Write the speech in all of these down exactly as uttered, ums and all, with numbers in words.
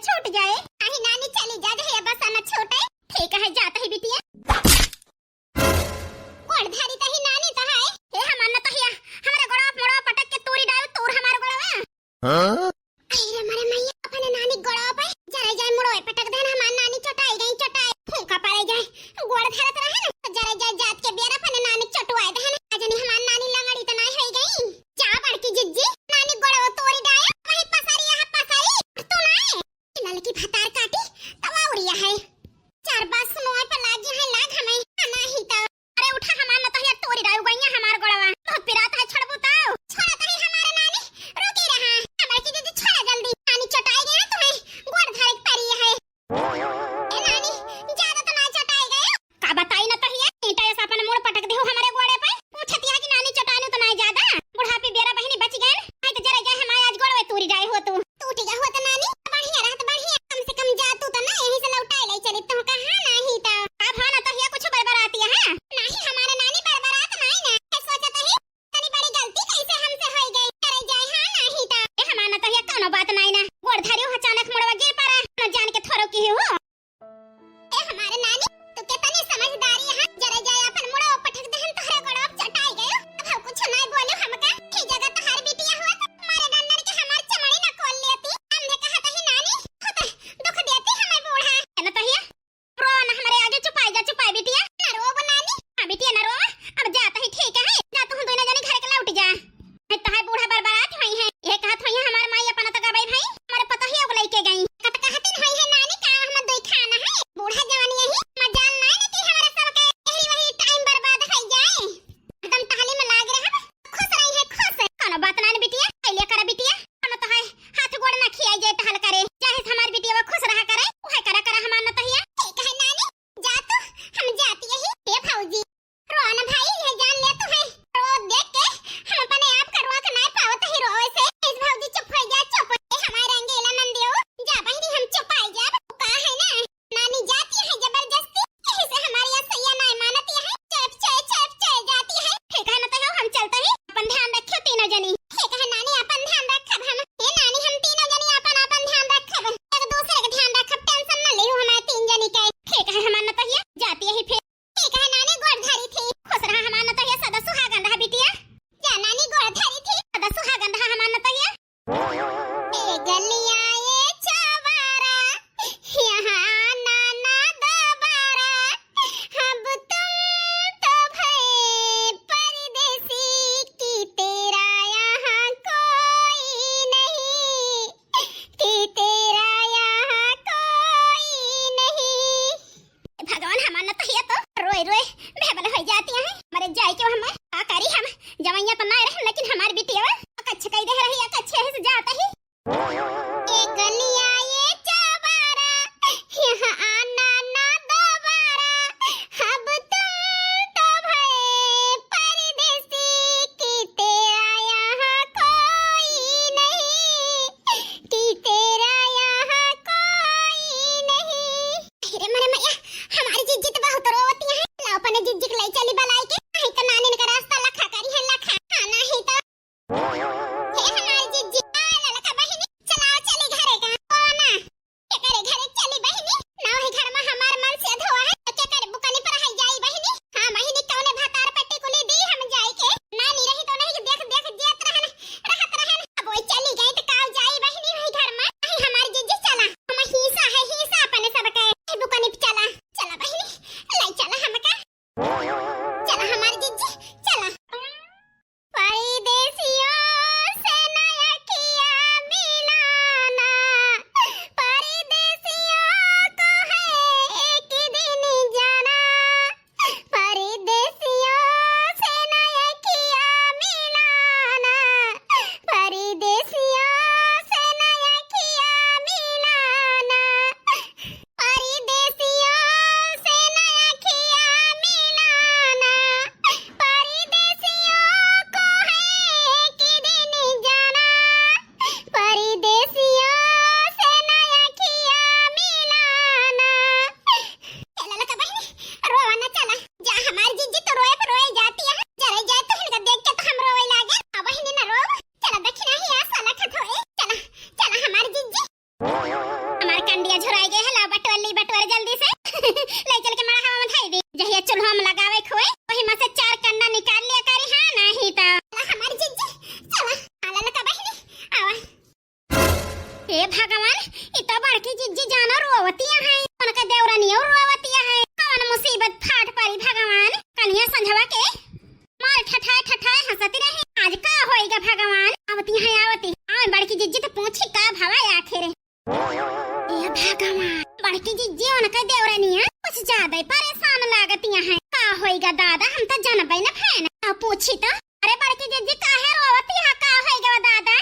छूट जाए। अही नानी चली जा, जहिया बस न छूटे। ठीक है, जात ही बिटिया। गोड़ धरी तही नानी तहाय। हे हमार नतहिया, हमरे गोड़वा पे मुड़वा पटक के तूरी डाल, तूर हमार गोड़वा। हाँ? अरे रे मरे मैया, अपने नानी गोड़वा पे जरा जाए मुड़वा पटक देन, हमार नानी चटाई गई, चटाई। फूंका पड़े जाए, गोड़ धरत रहे ना, तो जरा जाए जात के बेर अपने नानी चटवाए देन। अजनी हमार नानी लंगड़ी तो नहीं होई गई। जा बड़की जिज्जी, नानी गोड़वा तूरी डाया, वही पसारी, यहाँ पसारी, तू ना। ललकी भतार काटी, तवा उड़िया है। चार बात सुनवाए पर लागी है लाग हमें, आ नाही तो। अरे उठा हमार नतहिया तोरी डायू गइया हमार गोड़वा। बहुत पिरात है छड़बू तो। छोड़ा तही हमारे नानी, रुकी रहा। हमार की दीदी छोड़ा जल्दी। नानी चटाई गया तुम्हें, गोड़ धरे के परी है। ए नानी, ज्यादा तो ना चटाई गए। का बताई नतहिया, ईंटा जैसा अपन मुड़ पटक देहु हमरे गोड़े पे। पूछतिया कि नानी चटानू तो ना ज्यादा। बुढ़ापी बेरा बहिनी बच गए। आई तो जरा जाए हमारे आज गोड़वे तूरी डाए हो तू। टूटी गए हो तो नानी, बढ़िया रहत बढ़िया, कम से कम जा तू तो ना, यहीं से लौटाए ले चली तो कहाँ नाही तो। अब हाँ नतहिया कुछ बरबराती है। नाही हमारे नानी बरबरात नाही ना, ये सोचत ही तनी बड़ी गलती कैसे हमसे होई गई, करे जाए हाँ नाही तो। ए हमार नतहिया कौनो बात नाही ना, गोड़ धरियो अचानक मुड़वा गिर पड़ा, न जान के थोरो की हो। ए हमारे नानी, तू कितनी समझदारी है, जरे जाए अपन मुड़ो पटक देहन तोहरे गोड़वा पे चटाई गयो। अब हम कुछ नहीं बोले हमका, की जगह तोहरे बिटिया हुआ तो मारे डंडन के हमार चमड़ी ना खोल लेती। हमने कहा तही नानी, खुद दुख देती हमें बूढ़ा। है ना तहिया? रो ना हमरे आगे, चुपाई जा, चुपाई बिटिया। ना रो वो नानी। हाँ बिटिया ना रो, अब जात ही ठीक है, जा तू दोनों जनी घर के लौट जा। है तहार बूढ़ा बरबरात होई है। ये कहत होई है हमार माई अपना तो गबई भाई, हमारे पतोहिया को लेके गई। कत कहतिन होई है नानी का हम दुई खाना है। बूढ़ा जवान यही मजाल नाई न कि हमारे सबके यही वही टाइम बर्बाद होई जाए। एकदम टहली में लाग रहा, खुश रही है, खुश। कोनो बात नाई न बिटिया, कैलिया करा बिटिया। कोनो तो है, हाथ गोड़ ना खियाई जाए टहल करे। चाहे हमार बिटिया वो खुश रहा करे, उहे करा करा हमार नतहिया। ठीक है नानी, जा तू, हम जाती यही। हे भौजी, रोआ ना भाई, ये जान ले तू है। रो देख के हम अपने आप का रोक नाई पावत ही रोवे से। इस भौजी चुप हो जा, चुप। ए हमारे रंगीला नंदियो, जा बहिनी हम चुपाई जाब। का है ना, नानी जाती है जबरदस्ती, यही से हमारी असैया नाई मानती है। चुप, चुप, चुप, चुप जाती है। ठीक है ना तो हम चलते ही, अपन ध्यान रखियो तीनों जनी। ठीक है नानी, अपन ध्यान रखब हम। हे नानी, हम तीनों जनी अपन, अपन ध्यान रखब, एक दूसरे का ध्यान रखब, tension न लेहु हमारे तीन जनी के। ठीक है हमार नतहिया, जाती यही फिर। ठीक है नानी, गोड़ धरी थी। खुश रहा हमार नतहिया, सदा सुहागन रहा बिटिया। जा नानी, गोड़ धरी थी। सदा सुहागन रहा हमार नतहिया। ए गलिया ए छवारा, यहाँ आना ना दोबारा। अब तुम तो भए परदेसी, कि तेरा यहाँ कोई नहीं, कि तेरा यहाँ कोई नहीं। भगवान, हमार नतहिया तो रोए रोए बेबल हो जाती है। मरे जाए के हमें का करी हम, जवैया तो ना रहे, लेकिन हमार बिटिया कच्छ कई दे रही है, कच्छ यही से जाता ही। ए गलिया ए चौबारा, यहाँ आना ना दोबारा। अब तुम तो भए परदेसी, कि तेरा यहाँ कोई नहीं, कि तेरा यहाँ कोई नहीं। अरे मरे मैया, हमारी जिज्जी तो बहुत रोवती है। लाओ अपने जिज्जी के ले चली बलाई के। नहीं तो नानी का रास्ता लखा करी है, लखा। हाँ ना, भगवान, ई तो बड़की जिज्जी जानो रोवतिया है, उनका देवरनियो रोवतिया है। कौन मुसीबत फाट पड़ी भगवान? कनिया संझवा के मार ठठाए ठठाए हंसती रही। आज का होइगा भगवान? आवती है, आवती। आए बड़की जिज्जी तो पूछी का भवा आखिर। ये भगवान, बड़की जिज्जी उनका देवरनिया कुछ ज्यादा ही परेशान लागतिया है। का होइगा दादा, हम तो जनबे न भैन। अब पूछी तो, अरे बड़की जिज्जी काहे रोवती है, का होइगा दादा?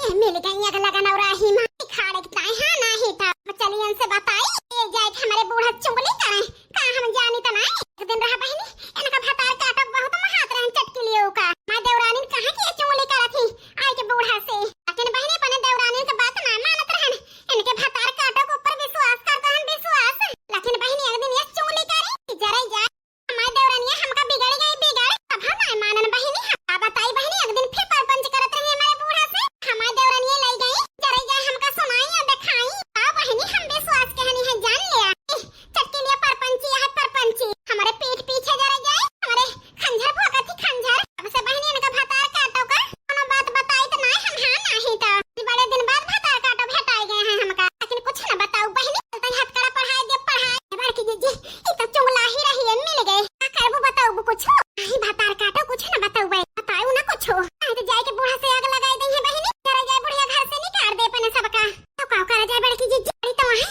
ये मिल गई अगला गनौरा ही माँ। खाड़े के ताई, हाँ, नाही था। अब चली इनसे बताई, ये जाए कि हमारे बूढ़ा चुगली करे। का हम जानी तो नाही। एक दिन रहा बहिनी, इनका भतार काटो बहुत महात रहन चटकिलियो का। माँ देवरानी ने कहा कि ये चुगली करत ही, आई के बूढ़ा से। लेकिन बहिनी अपने देवरानी के बात ना मानत रहन। इनके भतार काटो के ऊपर विश्वास करत रहन, विश्वास। लेकिन बहिनी एक दिन ये चुगली करी कि जरा जाए हमार देवरनिया हमका बिगड़ गई, बिगड़। अब हम नाय मानन बहिनी, हम का बताई बहिनी, एक दिन फिर परपंच करत रही हमारे बूढ़ा से। हमार देवरनिया लई गई, जरे जाए हमका सुनाई और देखाई। का बहिनी, हम विश्वास कहनी है, जान लिया। इह, चटकीलिया परपंची है, परपंची। हमारे पीठ पीछे जरे जाए, हमारे खंजर भोंकत थी, खंजर। अब से बहिनी इनका भतार काटो का कोनो बात बताई तो नाय हम, हाँ नाही तो। बड़े दिन बाद भतार काटो भेटाई गए हैं हमका, लेकिन कुछ न बताऊ बहिनी, चलते हथकड़ा पढ़ाई दे, पढ़ाई। बड़की जिज्जी, ई तो चुगला ही रही है, मिल गए। का करबू, बताऊ कुछ? नाही भतार काटो, कुछ न बताऊ बे, बताऊ ना कुछ। नाही तो जाए के बूढ़ा से आग लगाई दे है बहिनी, जरा जाए बुढ़िया घर से निकाल दे अपने सबका। तो का करा जाए बड़की जिज्जी, बड़ी तो वहीं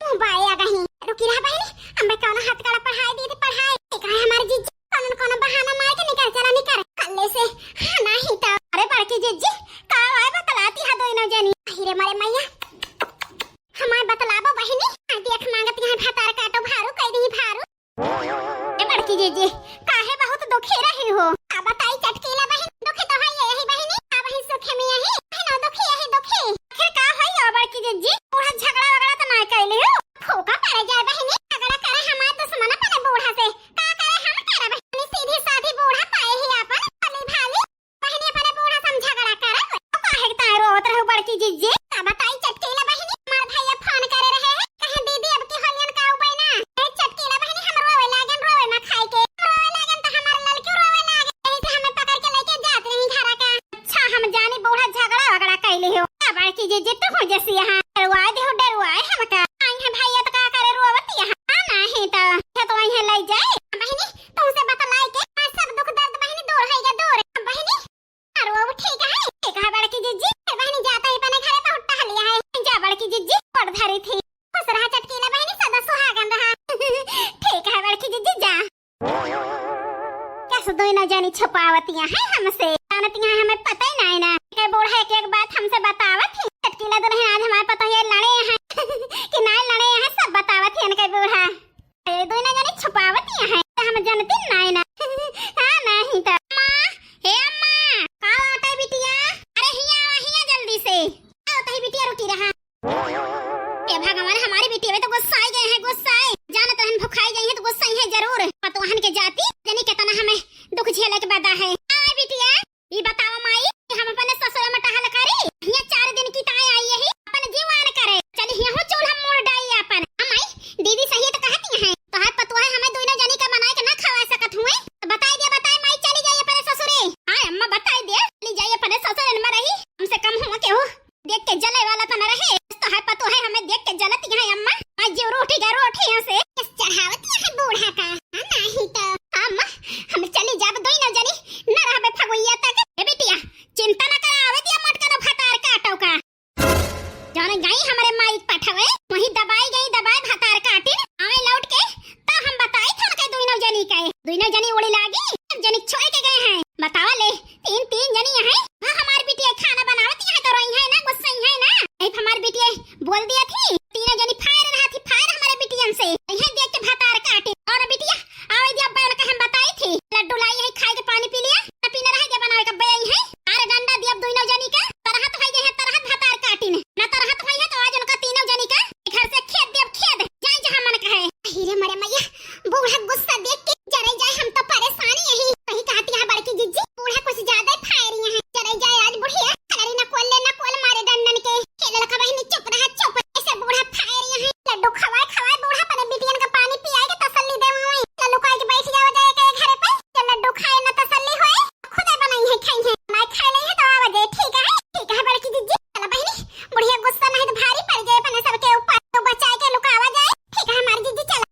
मुँह बाए आ गई। रुकी रहा बहिनी, हम बे कौन हथकड़ा पढ़ाई दी थी, पढ़ाई। एक है हमारी जिज्जी, कौन न कौन बहाना मार के निकल चला, निकल। कल्ले से, हाँ नाही तो। अरे बड़की जिज्जी, का आए बतलाती है दोनों जनी? अरे मारे मैया, हमार बतलाबो बहिनी, आ देख मांगत यहाँ भतार काटो भारू कह दी भारू। ए बड़की जिज्जी, काहे बहुत दुखी रही हो? का बताई चटकीला बहिन, दुखी तो है यही बहिनी, का बहिन सुखे में यही, बहिन दुखी यही दुखी। आखिर का होई हो बड़की जिज्जी? बूढ़ा झगड़ा वगड़ा तो ना कैले हो? फूका पड़ जाए बहिनी, झगड़ा करे हमार दुश्मन अपने बूढ़ा से, का करे हम करे बहिनी, सीधी साधी बूढ़ा पाए ही आपन भली भाली। बहिनी, अपने बूढ़ा से हम झगड़ा करब? तो काहे के ताई रोवत रहू बड़की जिज्जी? का बताई चटकीला बहिनी, हमार भैया फोन करे रहे हैं, कहे दीदी अब की होलियन का उपाय ना। ए चटकीला बहिनी, हम रोवे लागन, रोवे ना खाए के। रोवे लागन तो हमार ललकी रोवे लागे। यही से हमें पकड़ के लेके जात रही घरा का। अच्छा, हम जानी बूढ़ा झगड़ा वगड़ा कैले हो। का बड़की जिज्जी तू हो जैसी यहाँ डरवाए दे हो, डरवाए हमका। आई है भैया तो का करे रोवत यहाँ। हाँ, नाही तो। ये तो वहीं ले जाए। बहिनी, तुमसे बतलाई के आज सब दुख दर्द बहिनी दूर है, ये दूर। बहिनी, अरे वो ठीक है, ठीक है बड़की जिज्जी। ए बहिनी, जाता ही अपने घरे बहुत टहलिया है। जा बड़की जिज्जी, गोड़ धरी थी। खुश रहा चटकीला बहिनी, सदा सुहागन रहा। ठीक है बड़की जिज्जी, जा। कैसे दोनों जनी छुपावतिया है हमसे?